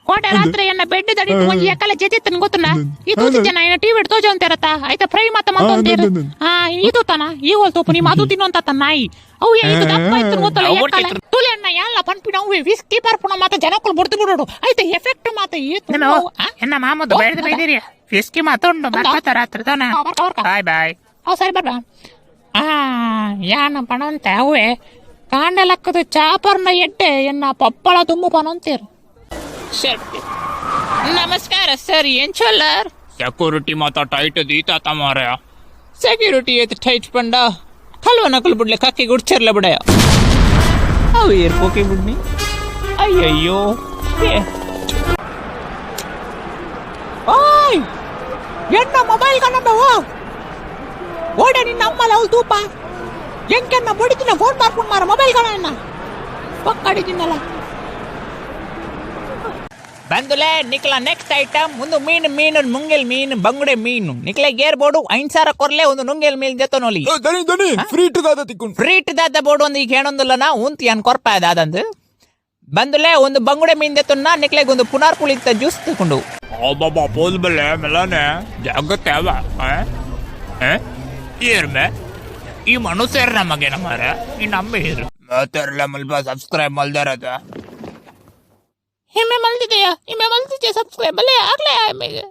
ಕೋಟೆ ರಾತ್ರಿ ಎನ್ನ ಬೆಡ್ ದಡಿಟ್ ಒಂಜಿ ಎಕ್ಕಲ ಜೆತಿತ್ತನ್ ಗೊತ್ತುನ ಈ ತೂತಿಜ್ಜನ ಎನ್ನ ಟಿವಿ ತೋಜೊಂತೇರತ್ತ ಐತ ಫ್ರೈ ಮಾತ ಮಂತೊಂತೇರು. ಆ ಈ ತೂತನ ಈ ಹೋಲ್ ತೋಪು ನಿಮ್ಮ ಅದು ತಿನ್ನುವಂತ ನಾಯಿ ಅವು ಇದು ದಪ್ಪ ಇತ್ತು ಗೊತ್ತಲ್ಲ ಎಕ್ಕಲ ತುಲೆ ಅಣ್ಣ ಯಾಲ್ಲ ಪನ್ಪಿನ ಅವು ವಿಸ್ಕಿ ಪರ್ಪುಣ ಮಾತ ಜನಕ್ಕಳು ಬುಡ್ದು ಬಿಡೋಡು ಐತ ಎಫೆಕ್ಟ್ ಮಾತ ಈ ಎನ್ನ ಮಾಮದು ಬೆಳೆದು ಬೈದಿರಿ ವಿಸ್ಕಿ ಮಾತುಂಡು ಬರ್ಕತ್ತ ರಾತ್ರಿ ತಾನ. Bye bye. ಅವು ಸರಿ ಬರ್ಬಾ. ಆ ಯಾನ ಪಣಂತೆ ಅವೇ ಕಾಂಡಲಕ್ಕದು ಚಾಪರ್ನ ಎಡ್ಡೆ ಎನ್ನ ಪಪ್ಪಳ ತುಂಬು ಪನಂತೀರು. ನಮಸ್ಕಾರ ಸರ್, ಏನ್ ಚೊಲ್ಲರ್? ಸೆಕ್ಯೂರಿಟಿ ಮಾತ ಟೈಟ್ ದೀತಾತ ಮಾರಾಯ. ಸೆಕ್ಯೂರಿಟಿ ಏತ್ ಟೈಟ್ ಪಂಡ ಕಲ್ವ ನಕಲು ಬಿಡ್ಲೆ ಕಕ್ಕಿ ಗುಡ್ಚರ್ಲ ಬಿಡಯ ಅವು ಏರ್ ಪೋಕೆ ಬಿಡ್ನಿ. ಅಯ್ಯಯ್ಯೋ ಏ. ಓಯ್, ಎನ್ನ ಮೊಬೈಲ್ ಕಣ್ಣಂಬ ಓಡೆ ನಿನ್ನ ಅಮ್ಮಲ ಅವು ತೂಪ ಎಂಕೆನ್ನ ಬಡಿತಿನ ಫೋನ್ ಮಾರ್ಕೊಂಡು ಮಾರ ಮೊಬೈಲ್ ಕಣ ಪಕ್ಕಡಿದ್ದೀನಲ್ಲ. ಬಂದುಲೆ ನಿಕ್ಲ ನೆಕ್ಸ್ಟ್ ಐಟಮ್ ಒಂದು ಮೀನು ಮೀನು ಮುಂಗೆಲ್ ಮೀನು ಬಂಗುಡೆ ಮೀನು. ನಿಕ್ಲೆ ಗೇರ್ ಬೋರ್ಡು 5000 ಕೊರ್ಲೆ ಒಂದು ನುಂಗೆಲ್ ಮೀನ್ ಜೊತೆನೊಲಿ. ದನಿ ದನಿ, ಫ್ರೀ ಇಟ್ಟು ದಾದ ತಿಕ್ಕೊಂಡು. ಫ್ರೀ ದಾದ ಬೋರ್ಡು ಒಂದು ಈಗ ಏನೊಂದಿಲ್ಲ ನಾ ಉಂತಿ ಅನ್ ಕೊರ್ಪ ದಾದಂದು. ಬಂದುಲೆ ಒಂದು ಬಂಗುಡೆ ಮೀನ್ ದೆತ್ತೊನ್ನ ನಿಕ್ಲೆಗ್ ಒಂದು ಪುನಾರ್ ಪುಳಿತ ಜ್ಯೂಸ್ ತಕೊಂಡು. ಅಬ್ಬಬ್ಬ ಪೋಲ್ ಬಲ್ಲೆ ಮೆಲ್ಲನೆ ಜಾಗ್ರತೆ ಅವ. ಏರ್ಮೆ ಈ ಮನುಷ್ಯರ ನಮಗೆ ನಮಾರ ಈ ನಮ್ಮ ಏರು ಮಾತಾರಲ್ಲ ಮುಲ್ಪ ಸಬ್ಸ್ಕ್ರೈಬ್ ಮಲ್ದಾರದ. ಹಿಮ್ಮೆ ಮಲ್ದಿದೆಯಾ? ಹಿಮ್ಮೆ ಮಲ್ದಿದ್ಯಾ ಸಬ್ಸ್ಕ್ರೈಬ್ ಅಲ್ಲೇ ಆಗ್ಲೇ ಆಮೇಲೆ.